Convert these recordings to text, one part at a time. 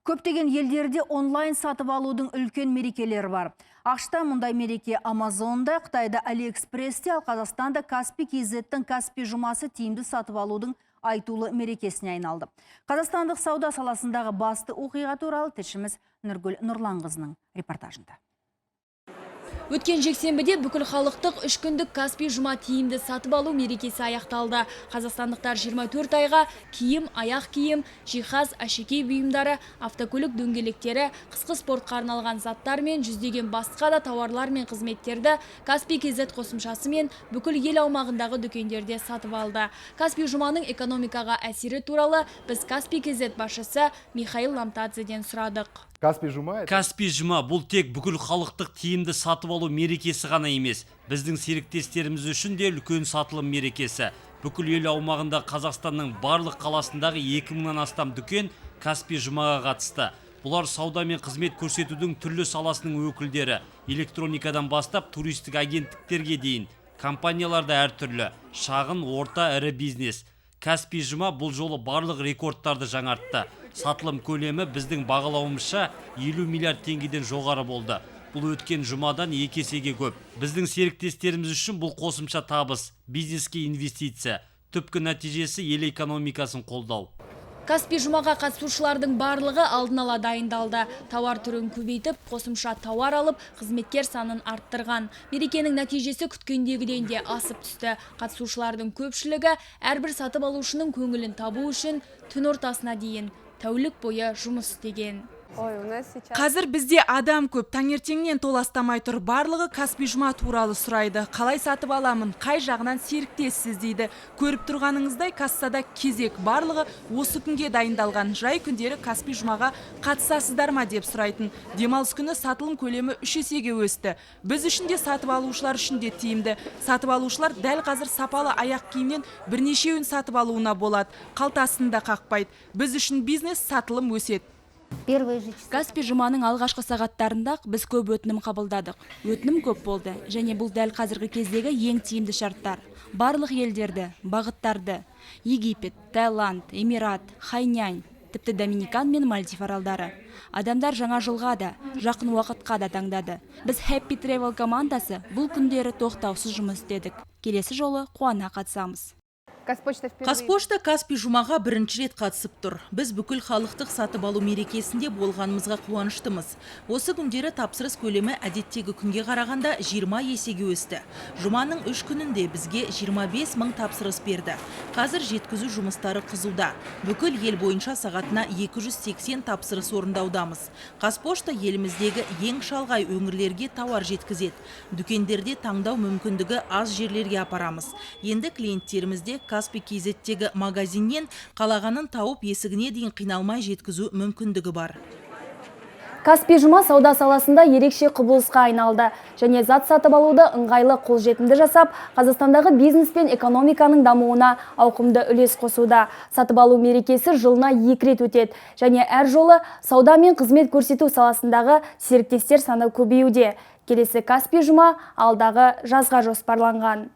Көптеген елдерде онлайн сатып алудың үлкен мерекелері бар. АҚШ-та мұндай мереке Амазонда, Қытайда Алиэкспрессте, ал Қазақстанда Каспи KZ-тің Каспи жұмасы тиімді сатып алудың айтулы мерекесіне айналды. Қазақстандық сауда саласындағы басты оқиға туралы тілшіміз Нұргүл Нұрланқызының репортажында. Өткен жексенбіде бүкіл халықтық 3 күндік Каспи жұма тиімді сатып алу мерекесі аяқталды. Қазақстандықтар 24 айға киім, аяқ киім, жиһаз, әшекей бұйымдары, автокөлік дөңгелектері, қысқы спортқа арналған заттар мен жүздеген басқа да тауарлар мен қызметтерді Каспи KZ қосымшасы мен бүкіл ел аумағындағы дүкендерде сатып алды. Каспи жұманың экономикаға әсері туралы біз Каспи KZ басшысы Михаил Ламтадзеден сұрадық. Каспи жұма это Каспи жұма бұл тек бүкіл халықтық тиімді сатып алу мерекесі ғана емес, біздің серіктестеріміз үшін де үлкен сатылым мерекесі. Бүкіл ел аумағында, Қазақстанның барлық қаласындағы 2000-нан астам дүкен Каспи жұмаға қатысты. Бұлар сауда мен қызмет көрсетудің түрлі саласының өкілдері, электроникадан бастап туристік агенттіктерге дейін. Компаниялар да әртүрлі: шағын, орта, ірі бизнес. Каспи жұма бұл жолы барлық рекордтарды жаңартты. Сатылым көлемі біздің бағалауымызша 50 миллиард теңгеден жоғары болды. Бұл өткен жұмадан екі есеге көп. Біздің серіктестеріміз үшін бұл қосымша табыс, бизнеске инвестиция, түпкі нәтижесі ел экономикасын қолдау. Каспи жұмаға қатысушылардың барлығы алдын ала дайындалды. Тауар түрін көбейтіп, қосымша тауар алып, қызметкер санын арттырған. Мерекенің нәтижесі күткендегіден де асып түсті. Қатысушылардың көпшілігі әрбір сатып алушының көңілін табу үшін түн ортасына дейін тәулік бойы жұмыс істеген. Ой, у нас сейчас Қазір бізде адам көп, таңертеңнен толастамай тұр. Барлығы Каспи жұма туралы сұрайды. Қалай сатып аламын, қай жағынан серіктессіз дейді. Көріп тұрғаныңыздай, кассада кезек, барлығы осы күнге дайындалған. Жай күндері Каспи жұмаға қатысасыздар ма деп сұрайтын. Демалыс күні сатылым көлемі үш есеге өсті. Біз үшін де, сатып алушылар үшін де тиімді. Сатып алушылар дәл қазір сапалы аяқ киімнен бірнешеуін сатып алуына болады. Қалтасын да қақпайды. Біз үшін бизнес, сатылым өседі. Первые же часы. Каспи жұманың алғашқы сағаттарында біз көп өтінім қабылдадық. Өтінім көп болды және бұл дәл қазіргі кездегі ең тиімді шарттар. Барлық елдерді, бағыттарды: Египет, Таиланд, Эмират, Хайнань, тіпті Доминикан мен Мальдив аралдары. Адамдар жаңа жылға да, жақын уақытқа да таңдады. Біз, Happy Travel командасы, бұл күндері тоқтаусыз жұмыс істедік. Келесі жолы қуана қатысамыз. Казпочта впервые. Қазпошта Каспи жұмаға бірінші рет қатысып тұр. Біз бүкіл халықтық сатып алу мерекесінде болғанымызға қуаныштымыз. Осы күндері тапсырыс көлемі әдеттегі күнге қарағанда 20 есеге өсті. Жұманың 3 күнінде бізге 25 мың тапсырыс берді. Қазір жеткізу жұмыстары қызуда. Бүкіл ел бойынша сағатына 280 тапсырыс орындаудамыз. Қазпошта еліміздегі ең шалғай өңірлерге тауар жеткізеді. Дүкендерде таңдау мүмкіндігі аз жерлерге апарамыз. Енді клиенттерімізде Каспи KZ-тегі магазиннен қалағанын тауып, есігіне дейін қиналмай жеткізу мүмкіндігі бар. Каспи жұма сауда саласында ерекше құбылысқа айналды және зат сатып алуды ыңғайлы, қолжетімді жасап, Қазақстандағы бизнес пен экономиканың дамуына ауқымды үлес қосуда. Сатып алу мерекесі жылына екі рет өтеді және әр жолы сауда мен қызмет көрсету саласындағы серіктестер саны көбеюде. Келесі Каспи жұма алдағы жазға жоспарланған.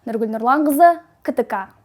Нұргүл Нұрланқызы, КТК.